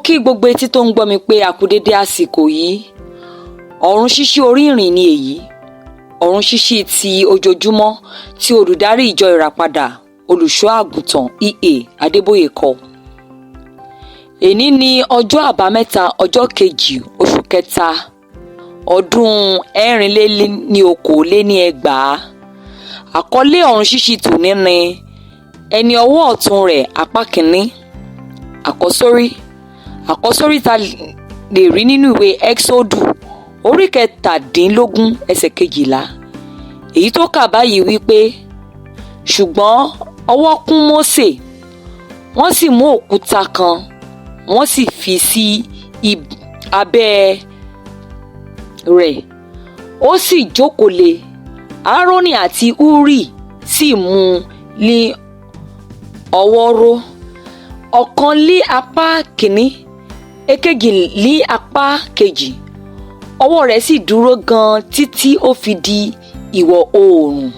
Kí gbogbo etí tó ń gbọ́ mi pé a kú dédé àsìkò yìí. Ọ̀run ṣíṣí orí ìrìn ni èyí, ọ̀run ṣíṣí ti ojoojúmọ́ tí olùdarí ìjọ Ìràpadà, Olùṣọ́ Àgùntàn E.A. Adébóyè kọ. Èní ni ọjọ́ Àbámẹ́ta, ọjọ́ 2, oṣù kẹta, ọdún 2024. Àkọlé ọ̀run ṣíṣí tòní ni ẹni ọwọ́ ọ̀tún rẹ̀, apá kìíní. Àkọ́sórí. Àkọ́sórí ta lè rí nínú ìwé Ẹ́xódù orí 17, ẹsẹ̀ 12, èyí tó kà báyìí wípé, ṣùgbọ́n ọwọ́ kún Mósè, wọ́n sì mú òkúta kan, wọ́n sì fi sí abẹ́ rẹ̀, ó sì jókòó lé. Áárónì àti Húrì sì mú un ní ọwọ́ ró, ọ̀kan lé apá kìíní, èkejì lé apá kejì. Ọwọ́ rẹ̀ sì dúró gan títí ó fi di ìwọ̀ oòrùn.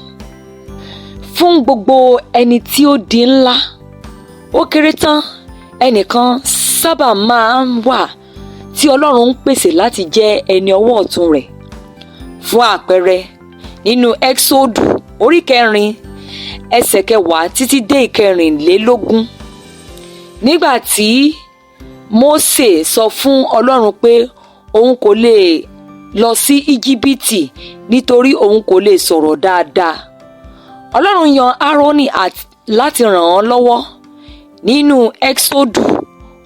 Fún gbogbo ẹni tí ó di ńlá, ó kéré tán, ẹnìkan sábà máa ń wà tí Ọlọ́run ń pèsè láti jẹ́ ẹni ọwọ́ ọ̀tún rẹ̀. Fún àpẹẹrẹ, nínú Ẹ́xódù orí 4, ẹsẹ̀ 10 títí dé 24, nígbà tí Mósè sọ fún Ọlọ́run pé òun kò lè lọ sí Íjíbítì nítorí òun kò lè sọ̀rọ̀ dáadáa, Ọlọ́run yan Áárónì láti ràn án lọ́wọ́. Nínú Ẹ́xódù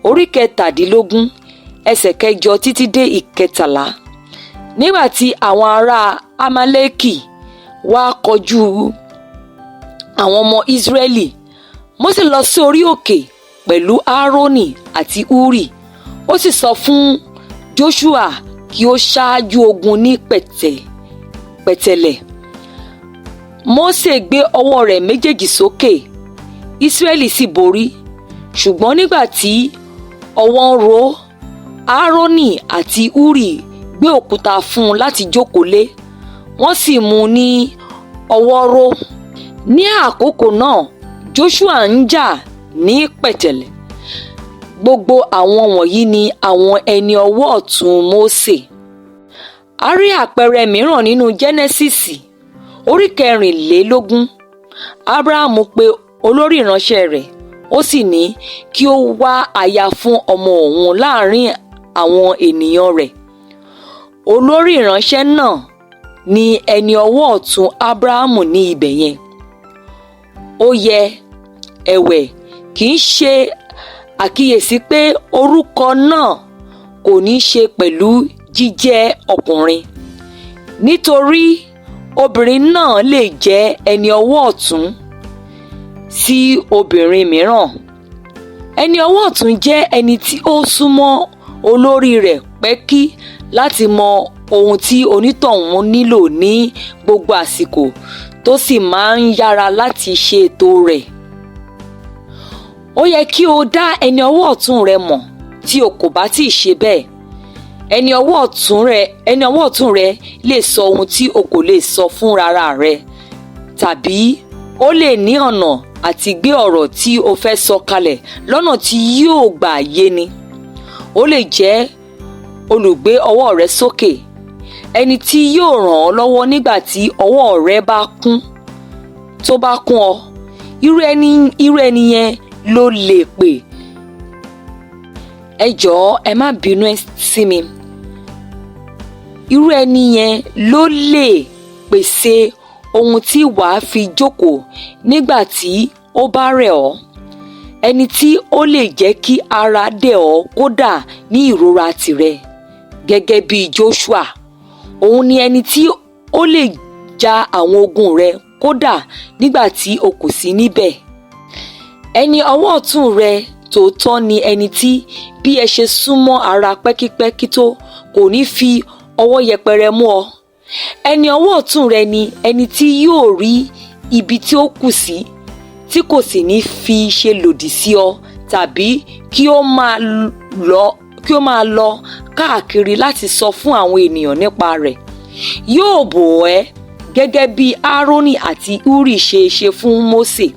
orí 17, ẹsẹ̀ 8 títí dé 13, nígbà tí àwọn ará Amálẹ́kì wá kọjú àwọn ọmọ Ísírẹ́lì, Mósè lọ sí orí òkè pẹ̀lú Áárónì àti Húrì, ó sì sọ fún Jóṣúà kí ó ṣáájú ogun ní pẹ̀tẹ̀lẹ̀. Mósè gbé ọwọ́ rẹ̀ méjèèjì sókè, Ísírẹ́lì sì borí. Ṣùgbọ́n nígbà tí ọwọ́ ń ro, Áárónì àti Húrì gbé òkúta fún un láti jókòó lé, wọ́n sì mú un ní ọwọ́ ró. Ní àkókò náà, Jóṣúà ń jà ní pẹ̀tẹ̀lẹ̀. Gbogbo àwọn wọ̀nyí ni àwọn ẹni ọwọ́ ọ̀tún Mósè. A rí àpẹẹrẹ mìíràn nínú Jẹ́nẹ́sísì orí 24. Ábúráhámù pe olórí ìránṣẹ́ rẹ̀, ó sì ní kí ó wá aya fún ọmọ òun láàrin àwọn ènìyàn rẹ̀. Olórí ìránṣẹ́ náà ni ẹni ọwọ́ ọ̀tún Ábúráhámù ní ibẹ̀ yẹn. Ó yẹ, ẹ̀wẹ̀, kì í ṣe àkíyèsí pé orúkọ náà kò ní ṣe pẹ̀lú jíjẹ́ ọkùnrin, nítorí obìnrin náà lè jẹ́ ẹni ọwọ́ ọ̀tún sí obìnrin mìíràn. Ẹni ọwọ́ ọ̀tún jẹ́ ẹni tí ó súnmọ́ olórí rẹ̀ pẹ́kí láti mọ ohun tí onítọ̀hún nílò ní gbogbo àsìkò, tó sì máa ń yára láti ṣètò rẹ̀. Ó yẹ kí o dá ẹni ọwọ́ ọ̀tún rẹ mọ̀ tí o kò bá tíì ṣe bẹ́ẹ̀. Ẹni ọwọ́ ọ̀tún rẹ lè sọ ohun tí o kò lè sọ fún rara rẹ, tàbí ó lè ní ọ̀nà àti gbé ọ̀rọ̀ tí o fẹ́ sọ kalẹ̀ lọ́nà tí yóò gbà yéni. Ó lè jẹ́ olùgbé ọwọ́ rẹ sókè, ẹni tí yóò ràn ọ́ lọ́wọ́ nígbà tí ọwọ́ rẹ bá kún tó bá kún ọ. Irú ẹni yẹn ló lè pè. Ẹ jọ̀ọ́, ẹ má bínú sí mi. Irú ẹni yẹn ló lè pèsè ohun tí wàá fi jókòó nígbà tí ó bá rẹ̀ ọ́, ẹni tí ó lè jẹ́ kí ara dẹ̀ ọ́ kódà ní ìrora tìrẹ. Gẹ́gẹ́ bí Joshua, òun ni ẹni tí ó lè ja àwọn ogun rẹ kódà nígbà tí o kò sí níbẹ̀. Ẹni ọwọ́ ọ̀tún rẹ tòótọ́ ni ẹni tí bí ẹ ṣe súnmọ́ ara pẹ́kípẹ́kí tó, kò ní fi ọwọ́ yẹpẹrẹ mú ọ. Ẹni ọwọ́ ọ̀tún rẹ ni ẹni tí yóò rí ibi tí ó kù sí, tí kò sì ní fi ṣe lòdì sí ọ, tàbí kí ó máa lọ káàkiri láti sọ fún àwọn ènìyàn nípa rẹ̀. Yóò bò ẹ́ gẹ́gẹ́ bí Áárónì àti Húrì ṣe ṣe fún Mósè.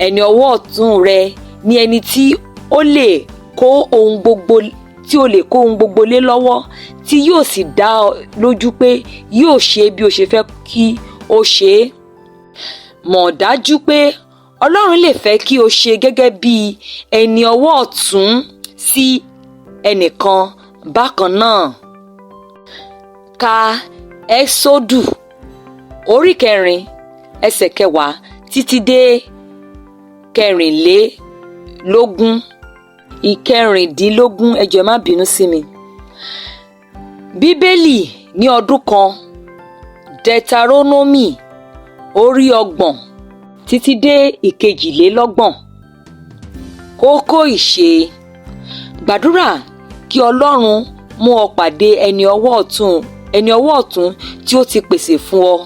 Ẹni ọwọ́ ọ̀tún rẹ ni ẹni tí ó lè kó ohun gbogbo tí o lè kó ohun gbogbo lé lọ́wọ́, tí yóò sì dá ọ lójú pé yóò ṣe bí o ṣe fẹ́ kí ó ṣe é. Mọ̀ dájú pé Ọlọ́run lè fẹ́ kí o ṣe gẹ́gẹ́ bí ẹni ọwọ́ ọ̀tún sí ẹnìkan bákan náà. Ka Ẹ́sódù orí 4 ẹsẹ̀ 10 títí dé 24, 16. Ẹ jọ̀ọ́, ẹ má bínú sí mi. Bíbélì ní ọdún kan, Deuteronomy orí 30 títí dé 32. Kókó ìṣe: gbàdúrà kí Ọlọ́run mú ọ pàdé ẹni ọwọ́ ọ̀tún tí ó ti pèsè fún ọ,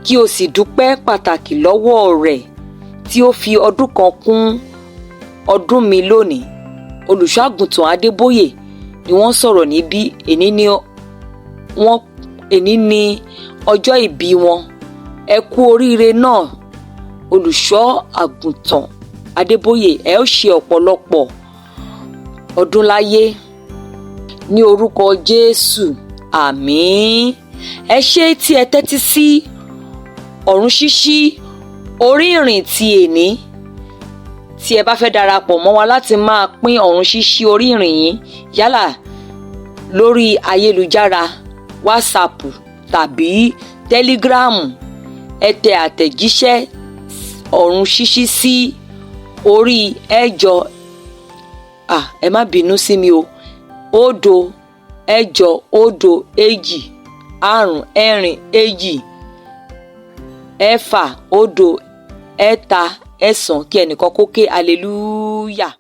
kí o sì dúpẹ́ pàtàkì lọ́wọ́ rẹ̀ tí ó fi ọdún kan kún ọdún mi lónìí. Olùṣọ́-àgùntàn Adébóyè ni wọ́n sọ̀rọ̀ níbí. Èní ní ọjọ́ ìbí wọn. Ẹ kú oríire náà, Olùṣọ́ Àgùntàn Adébóyè. Ẹ ó ṣe ọ̀pọ̀lọpọ̀ ọdún láyé ní orúkọ Jésù, àmín. Ẹ ṣé tí ẹ tẹ́tí sí ọ̀run ṣíṣí orí ìrìn ti èní. Tí ẹ bá fẹ́ darapọ̀ mọ́ wa láti máa pín ọ̀run ṣíṣí orí ìrìn yìí, yálà lórí ayélujára WhatsApp tàbí Telegram, ẹ tẹ àtẹ̀jíṣẹ́ ọ̀run ṣíṣí sí orí 8, ẹ má bínú sí mi o, 0 8 0 2 5 4 2 6 0 3 9. Kí ẹnìkan kó ké hallelujah.